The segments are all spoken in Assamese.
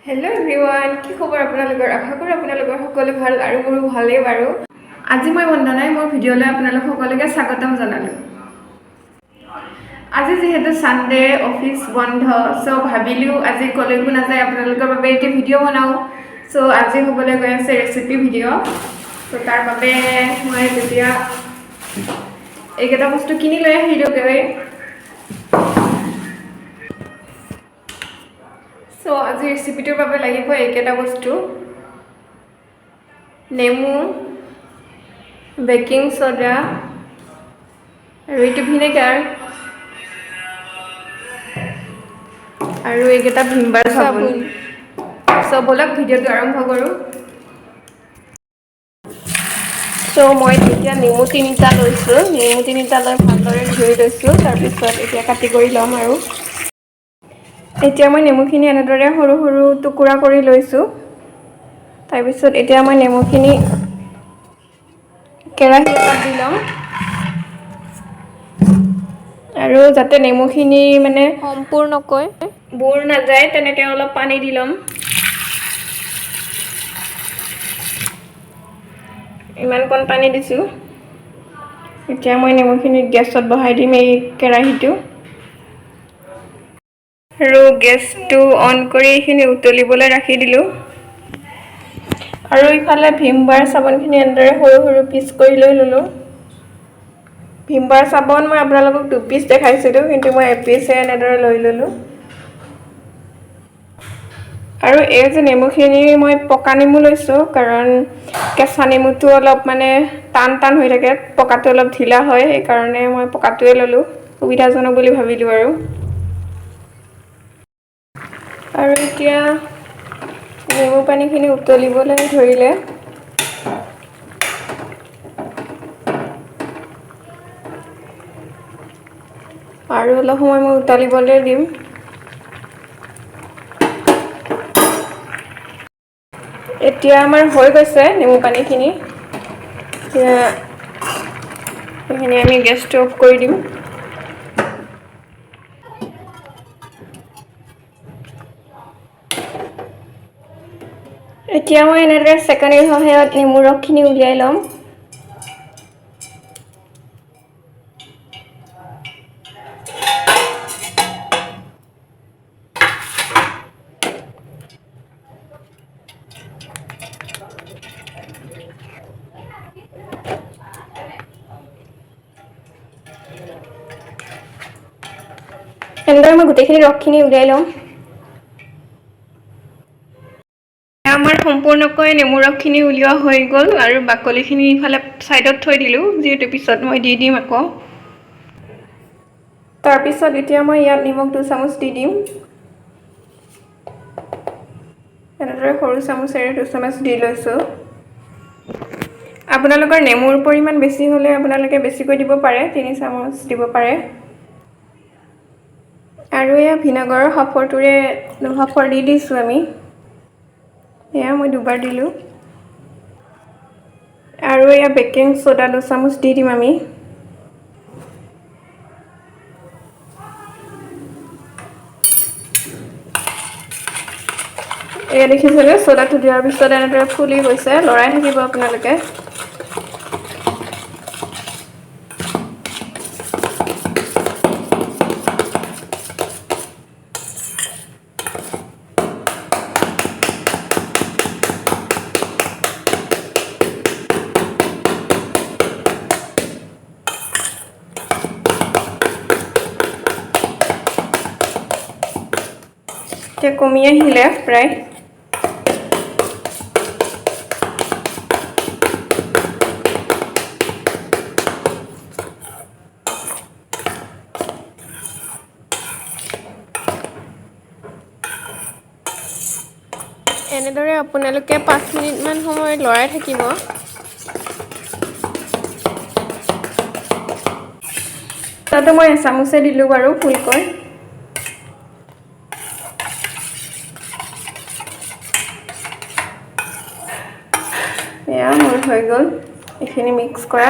হেল্ল' এভৰিৱান, কি খবৰ আপোনালোকৰ? আশা কৰোঁ আপোনালোকৰ সকলো ভাল আৰু মোৰো ভালেই বাৰু। আজি মই বন্দনাই মোৰ ভিডিঅ'লৈ আপোনালোক সকলোকে স্বাগতম জনালোঁ। আজি যিহেতু ছানডে, অফিচ বন্ধ, চ' ভাবিলোঁ আজি ক'লৈকো নাযায় আপোনালোকৰ বাবে এটি ভিডিঅ' বনাওঁ। চ' আজি হ'বলৈ গৈ আছে ৰেচিপি ভিডিঅ'। চ' তাৰ বাবে মই তেতিয়া এইকেইটা বস্তু কিনি লৈ আহিলোগৈ। চ' আজি ৰেচিপিটোৰ বাবে লাগিব এইকেইটা বস্তু: নেমু, বেকিং ছ'ডা আৰু এইটো ভিনেগাৰ আৰু এইকেইটা ভিমবাৰ চাবোন। চ' ব'লক, ভিডিঅ'টো আৰম্ভ কৰোঁ। চ' মই এতিয়া নেমু তিনিটা লৈছোঁ। নেমু তিনিটা লৈ ভালদৰে ধুই লৈছোঁ। তাৰপিছত এতিয়া কাটি কৰি ল'ম। আৰু এতিয়া মই নেমুখিনি এনেদৰে সৰু সৰু টুকুৰা কৰি লৈছোঁ। তাৰপিছত এতিয়া মই নেমুখিনি কেৰাহী এটাত দি ল'ম আৰু যাতে নেমুখিনি মানে সম্পূৰ্ণকৈ বুৰ নাযায়, তেনেকৈ অলপ পানী দি ল'ম। ইমানকণ পানী দিছোঁ। এতিয়া মই নেমুখিনি গেছত বহাই দিম এই কেৰাহীটো আৰু গেছটো অন কৰি এইখিনি উতলিবলৈ ৰাখি দিলোঁ। আৰু ইফালে ভীমবাৰ চাবোনখিনি এনেদৰে সৰু সৰু পিচ কৰি লৈ ল'লোঁ। ভীমবাৰ চাবোন মই আপোনালোকক দুপিচ দেখাইছিলোঁ, কিন্তু মই এপিচহে এনেদৰে লৈ ল'লোঁ। আৰু এই যে নেমুখিনি, মই পকা নেমু লৈছোঁ, কাৰণ কেঁচা নেমুটো অলপ মানে টান টান হৈ থাকে, পকাটো অলপ ঢিলা হয়। সেইকাৰণে মই পকাটোৱে ল'লোঁ, সুবিধাজনক বুলি ভাবিলোঁ। আৰু এতিয়া নেমু পানীখিনি উতলিবলৈ ধৰিলে। আৰু অলপ সময় মই উতলিবলৈ দিম। এতিয়া আমাৰ হৈ গৈছে নেমু পানীখিনি। এতিয়া এইখিনি আমি গেছটো অফ কৰি দিম। এতিয়া মই এনেদৰে চেকনিৰ সহায়ত নেমু ৰসখিনি উলিয়াই ল'ম। এনেদৰে মই গোটেইখিনি ৰসখিনি উলিয়াই ল'ম। আমাৰ সম্পূৰ্ণকৈ নেমু ৰসখিনি উলিওৱা হৈ গ'ল আৰু বাকলিখিনি ইফালে ছাইডত থৈ দিলোঁ, যিহেতু পিছত মই দি দিম আকৌ। তাৰপিছত এতিয়া মই ইয়াত নিমখ 2 চামুচ দি দিম। এনেদৰে সৰু চামুচেৰে 2 চামুচ দি লৈছোঁ। আপোনালোকৰ নেমুৰ পৰিমাণ বেছি হ'লে আপোনালোকে বেছিকৈ দিব পাৰে, 3 চামুচ দিব পাৰে। আৰু এয়া ভিনেগাৰৰ সাফৰটোৰে দুসাফৰ দি দিছোঁ আমি। এয়া মই দুবাৰ দিলোঁ। আৰু এয়া বেকিং ছ'ডা 2 চামুচ দি দিম আমি। এয়া দেখিছেনে, ছ'ডাটো দিয়াৰ পিছত এনেদৰে ফুলি গৈছে। লৰাই থাকিব আপোনালোকে। এতিয়া কমি আহিলে প্ৰায়। এনেদৰে আপোনালোকে 5 মিনিটমান সময় লৰাই থাকিব। তাতো মই এচামুচে দিলোঁ বাৰু ফুলকৈ। এয়া মোৰ হৈ গ'ল এইখিনি মিক্স কৰা।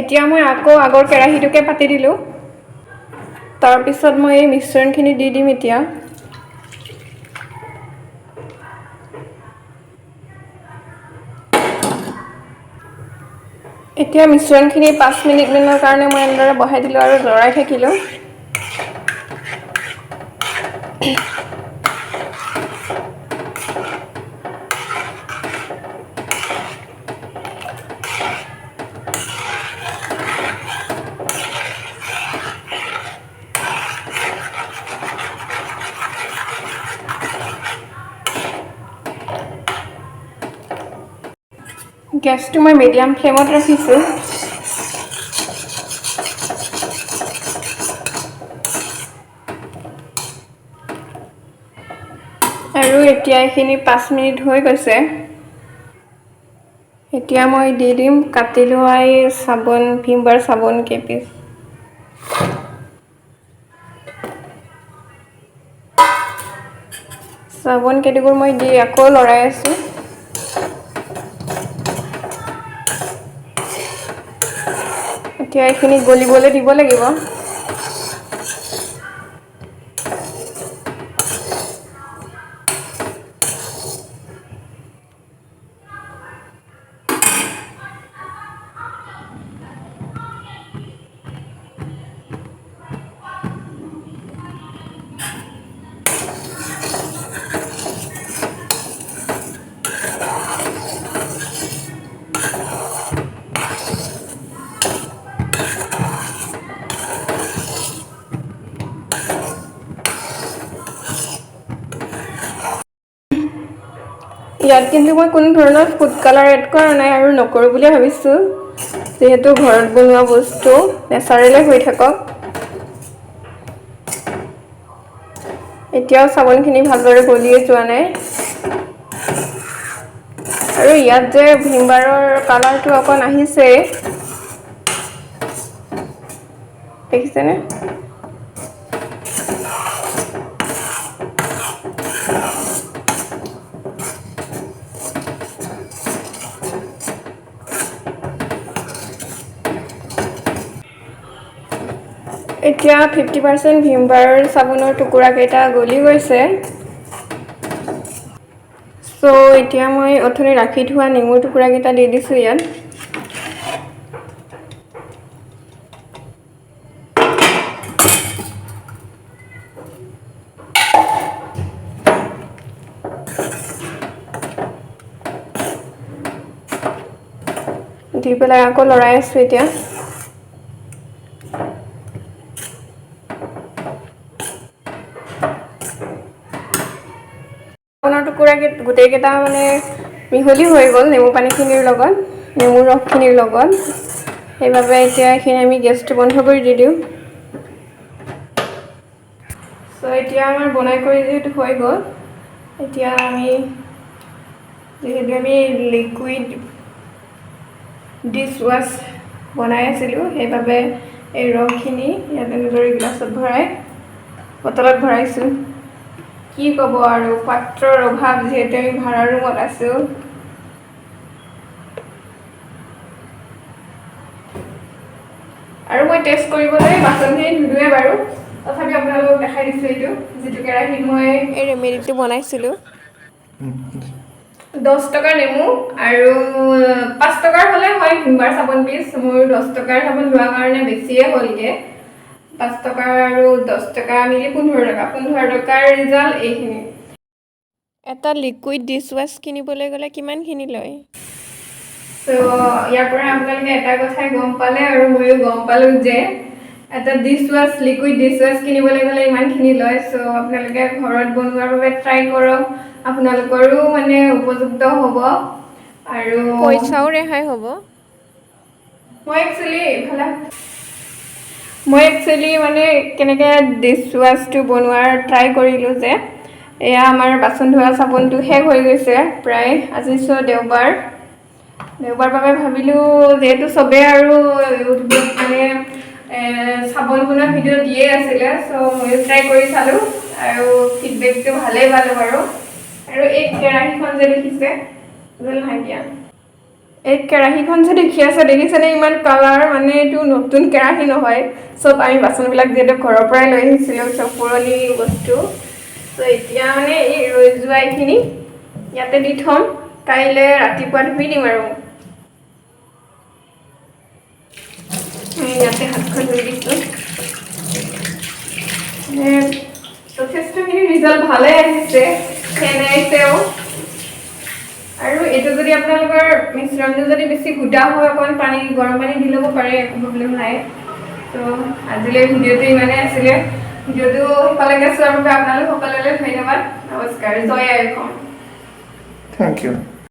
এতিয়া মই আকৌ আগৰ কেৰাহীটোকে পাতি দিলোঁ। তাৰপিছত মই এই মিশ্ৰণখিনি দি দিম এতিয়া। এতিয়া মিশ্ৰণখিনি 5 মিনিটমানৰ কাৰণে মই এনেদৰে বহাই দিলোঁ আৰু লৰাই থাকিলোঁ। গেছটো মই মিডিয়াম ফ্লেমত ৰাখিছোঁ। আৰু এতিয়া এইখিনি 5 মিনিট হৈ গৈছে। এতিয়া মই দি দিম কাটি লোৱা এই চাবোন, ভীম বাৰ চাবোন কেইপিচ। চাবোন কেইটুকুৰ মই দি আকৌ লৰাই আছোঁ। এতিয়া এইখিনি গলিবলৈ দিব লাগিব। ইয়াত কিন্তু মই কোনো ধৰণৰ ফুড কালাৰ এড কৰা নাই আৰু নকৰোঁ বুলি ভাবিছোঁ, যিহেতু ঘৰত বনোৱা বস্তু, নেচাৰেলে হৈ থাকক। এতিয়াও চাবোনখিনি ভালদৰে গলিয়ে যোৱা নাই। আৰু ইয়াত যে ভিমবাৰৰ কালাৰটো অকণ আহিছে, দেখিছেনে? এতিয়া 50% ভিমবাৰ চাবোনৰ টুকুৰাকেইটা গলি গৈছে। চ' এতিয়া মই অথনি ৰাখি থোৱা নেমুৰ টুকুৰাকেইটা দি দিছোঁ ইয়াত। দি পেলাই আকৌ লৰাই আছোঁ এতিয়া। চাবোনৰ টুকুৰা গোটেইকেইটা মানে মিহলি হৈ গ'ল নেমু পানীখিনিৰ লগত, নেমুৰ ৰসখিনিৰ লগত। সেইবাবে এতিয়া এইখিনি আমি গেছটো বন্ধ কৰি দি দিওঁ। চ' এতিয়া আমাৰ বনাই কৰি যিহেতু হৈ গ'ল, এতিয়া আমি যিহেতু আমি লিকুইড ডিছ ৱাছ বনাই আছিলোঁ, সেইবাবে এই ৰসখিনি ইয়াত এনেদৰে গিলাচত ভৰাই বটলত ভৰাইছোঁ। কি ক'ব আৰু, পাত্ৰৰ অভাৱ, যিহেতু আমি ভাড়া ৰুমত আছোঁ। আৰু মই টেষ্ট কৰিবলৈ বাচনখিনি ধুলোৱে বাৰু, তথাপি আপোনালোকক দেখাই দিছোঁ। এইটো যিটো কেৰাহীত মই এই ৰেমেডিটো বনাইছিলোঁ, 10 টকাৰ নেমু আৰু 5 টকাৰ হ'লে হয় ভিমবাৰ চাবোন পিচ। মোৰ 10 টকাৰ চাবোন লোৱাৰ কাৰণে বেছিয়ে হ'লগৈ। 5 টকাৰ আৰু 10 টকা মিলি 15 টকা। 15 টকাৰ ৰিজাল্ট এইখিনি। এটা লিকুইড ডিছ ৱাছ কিনিবলৈ গ'লে কিমানখিনি লয়? চ' ইয়াৰ পৰা আপোনালোকে এটা কথাই গম পালে আৰু ময়ো গম পালোঁ যে এটা dish wash, liquid dish wash কিনিবলৈ গ'লে ইমানখিনি লয়। চ' আপোনালোকে ঘৰত বনোৱাৰ বাবে ট্ৰাই কৰক, আপোনালোকৰো মানে উপযুক্ত হ'ব আৰু পইচাও ৰেহাই হ'ব। মই একচুৱেলি মানে কেনেকৈ ডিছ ৱাছটো বনোৱাৰ ট্ৰাই কৰিলোঁ যে এয়া আমাৰ বাচন ধোৱা চাবোনটো শেষ হৈ গৈছে প্ৰায়। আজি দেওবাৰ। দেওবাৰ বাবে ভাবিলোঁ, যিহেতু চবেই আৰু ইউটিউবত মানে চাবোন বনোৱা ভিডিঅ' দিয়ে আছিলে, চ' ময়ো ট্ৰাই কৰি চালোঁ আৰু ফিডবেকটো ভালেই পালোঁ বাৰু। আৰু এই কেৰাহীখন যে দেখিছে, নহয় দিয়া, এই কেৰাহীখন যে দেখি আছে, দেখিছেনে ইমান কালাৰ? মানে এইটো নতুন কেৰাহী নহয়, চব আমি বাচনবিলাক যিহেতু ঘৰৰ পৰাই লৈ আহিছিলোঁ, চব পুৰণি বস্তু। ত' এতিয়া মানে এই ৰৈ যোৱা এইখিনি ইয়াতে দি থ'ম, কাইলৈ ৰাতিপুৱা ধুই দিম আৰু। ইয়াতে হাতখন ধুই দিছোঁ। মানে যথেষ্টখিনি ৰিজাল্ট ভালে আহিছে, ফেনাইছেও। আৰু এইটো যদি আপোনালোকৰ মিশ্ৰণটো যদি বেছি গোটা হয়, অকণমান পানী, গৰম পানী দি ল'ব পাৰে, একো প্ৰব্লেম নাই। ত' আজিলৈ ভিডিঅ'টো ইমানেই আছিলে। ভিডিঅ'টো শেষলৈকে চোৱাৰ বাবে আপোনালোক সকলোলৈ ধন্যবাদ। নমস্কাৰ, জয় আই অসম। Thank you.